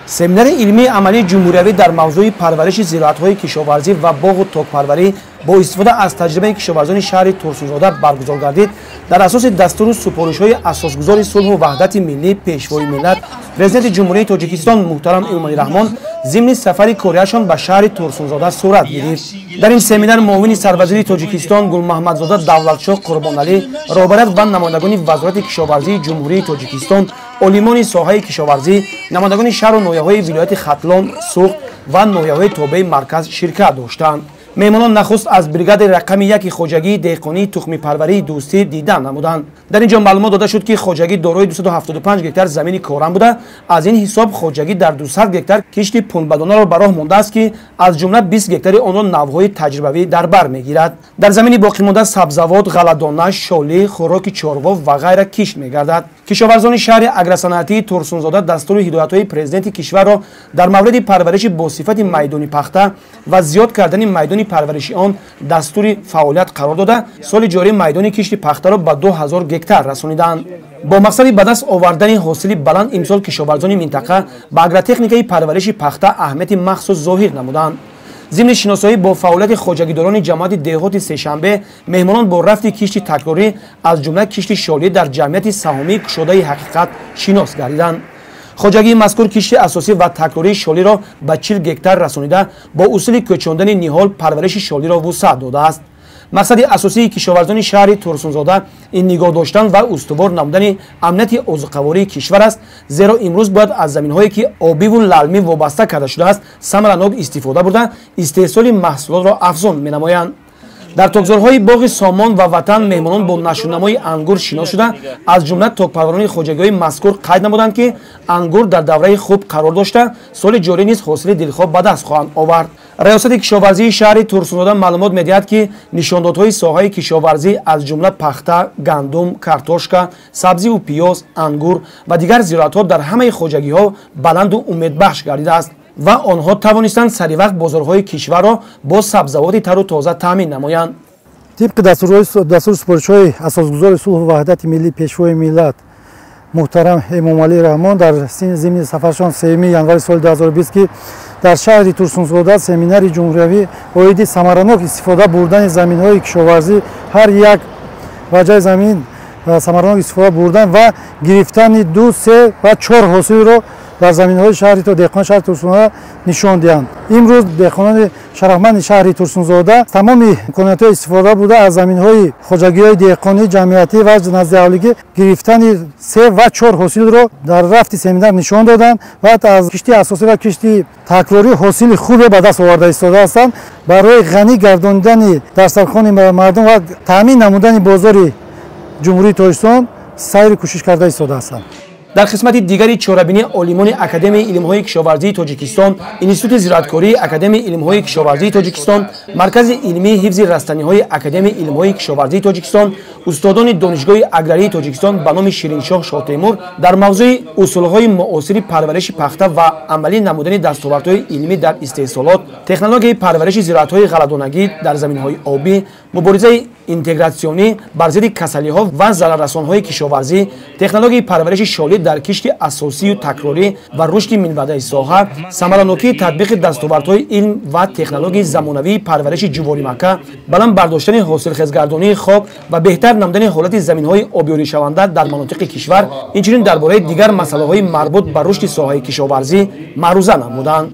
Семинари илмии амалии ҷумҳуриявӣ дар мавзӯи парвариши зироатҳои кишоварзӣ ва боғу токпарварӣ бо истифода аз таҷрибаи кишоварзони шаҳри Турсунзода баргузор гардид. Дар асоси дастуру супоришҳои асосгузори сулҳу ваҳдати миллӣ, Пешвои миллат, Президенти Ҷумҳурии Тоҷикистон муҳтарам Эмомалӣ Раҳмон зимни сафари кориашон ба шаҳри Турсунзода сурат гирифт. Дар ин семинар муовини сарвазири Тоҷикистон Гулмаҳмадзода Давлатшоҳ Қурбоналӣ, роҳбарият ва намояндагони Вазорати кишоварзии Ҷумҳурии Тоҷикистон, олимони соҳаи кишоварзӣ, намояндагони шаҳру ноҳияҳои вилояти Хатлон, Суғд ва ноҳияҳои тобеи марказ ширкат доштанд. Меҳмонон нахуст аз бригадаи рақами яки хоҷагии деҳқонии тухмипарварии Дӯстӣ дидан намуданд. Дар ин ҷо маълумот дода шуд, ки хоҷагӣ дорои 275 гектар замини корам буда, аз ин ҳисоб хоҷагӣ дар 200 гектар кишти пунбадонаро ба роҳ мондааст, ки аз ҷумла 20 гектари онро навъҳои таҷрибавӣ дар бар мегирад. Дар замини боқимонда сабзавот, ғалладона, шолӣ, хӯроки чорво ва ғайра кишт мегардад. Кишоварзони шаҳри агросаноатии Турсунзода дастуру ҳидоятҳои президенти кишварро дар мавриди парвариши босифати майдони пахта ва зиёд кардани майдони парвариши он дастури фаъолият қарор дода, соли ҷорӣ майдони кишти пахтаро ба 2000 гектар расониданд. Бо мақсади ба даст овардани ҳосили баланд имсол кишоварзони минтақа ба агротехникаи парвариши пахта аҳамияти махсус зоҳир намуданд. Зимни шиносоӣ бо фаъолияти хоҷагидорони ҷамоати деҳоти Сешанбе, меҳмонон бо рафти кишти такрорӣ, аз ҷумла кишти шолӣ дар ҷамъияти саҳомии кушодаи Ҳақиқат шинос гардиданд. Хоҷагии мазкур кишти асосӣ ва такрории шолиро ба 40 гектар расонида, бо усули кӯчондани ниҳол парвариши шолиро вусъат додааст. Мақсади асосии кишоварзони шаҳри Турсунзода ин нигоҳ доштан ва устувор намудани амнияти озуқавории кишвар аст, зеро имрӯз бояд аз заминҳое, ки обиву лалмӣ вобаста карда шудааст, самаранок истифода бурда, истеҳсоли маҳсулотро афзун менамоянд. Дар токзорҳои боғи Сомон ва Ватан меҳмонон бо нашъунамои ангур шинос шуда, аз ҷумла токпарварони хоҷагиҳои мазкур қайд намуданд, ки ангур дар давраи хуб қарор дошта, соли ҷорӣ низ ҳосили дилхоҳ ба даст хоҳанд овард. Раёсати кишоварзии шаҳри Турсунзода маълумот медиҳад, ки нишондодҳои соҳаи кишоварзӣ, аз ҷумла пахта, гандум, картошка, сабзиву пиёз, ангур ва дигар зироатҳо дар ҳамаи хоҷагиҳо баланду умедбахш гардидааст ва онҳо тавонистанд саривақт бозорҳои кишварро бо сабзавоти тару тоза таъмин намоянд. Тибқи дастуру супоришҳои асосгузори сулҳу ваҳдати миллӣ, Пешвои миллат муҳтарам Эмомалӣ Раҳмон дар зимни сафаршон 3 январи соли 2020, ки дар шаҳри Турсунзода семинари ҷумҳуриявӣ оиди самаранок истифода бурдани заминҳои кишоварзӣ, ҳар як ваҷаи замин самаранок истифода бурдан ва гирифтани 2, 3 ва 4 ҳосилро дар заминҳои шаҳри деҳқони шаҳри Турсунзода нишон диҳанд. Имрӯз деҳқонони шарафманди шаҳри Турсунзода тамоми имкониятҳои истифода бурда аз заминҳои хоҷагиҳои деҳқонӣ, ҷамъиятӣ ва наздиаҳолигӣ гирифтани 3 ва 4 ҳосилро дар рафти семинар нишон доданд ва аз кишти асосӣ ва кишти такрорӣ ҳосили хубе ба даст оварда истода ҳастанд. Барои ғанӣ гардонидани дастархони мардум ва таъмин намудани бозори Ҷумҳурии Тоҷикистон сайру кӯшиш карда истода ҳастанд. Дар қисмати дигари чорабинӣ олимони Академияи илмҳои кишоварзии Тоҷикистон, Институти зироаткории Академияи илмҳои кишоварзии Тоҷикистон, Маркази илмии ҳифзи растаниҳои Академияи илмҳои кишоварзии Тоҷикистон, устодони Донишгоҳи аграрии Тоҷикистон ба номи Шириншоҳ Шотемур дар мавзӯи усулҳои муосири парвариши пахта ва амалӣ намудани дастовардҳои илмӣ дар истеҳсолот, технологияи парвариши зироатҳои ғалладонагӣ дар заминҳои обӣ, муборизаи интегратсионӣ бар зидди касалиҳо ва зараррасонҳои кишоварзӣ, технологияи парвариши шолӣ дар кишти асосию такрорӣ ва рушди минбаъдаи соҳа, самаранокии татбиқи дастовардҳои илм ва технологияи замонавии парвариши ҷуворимакка, баланд бардоштани ҳосилхезгардонии хок ва беҳтар намудани ҳолати заминҳои обёришаванда дар манотиқи кишвар, инчунин дар бораи дигар масъалаҳои марбут ба рушди соҳаи кишоварзӣ маъруза намуданд.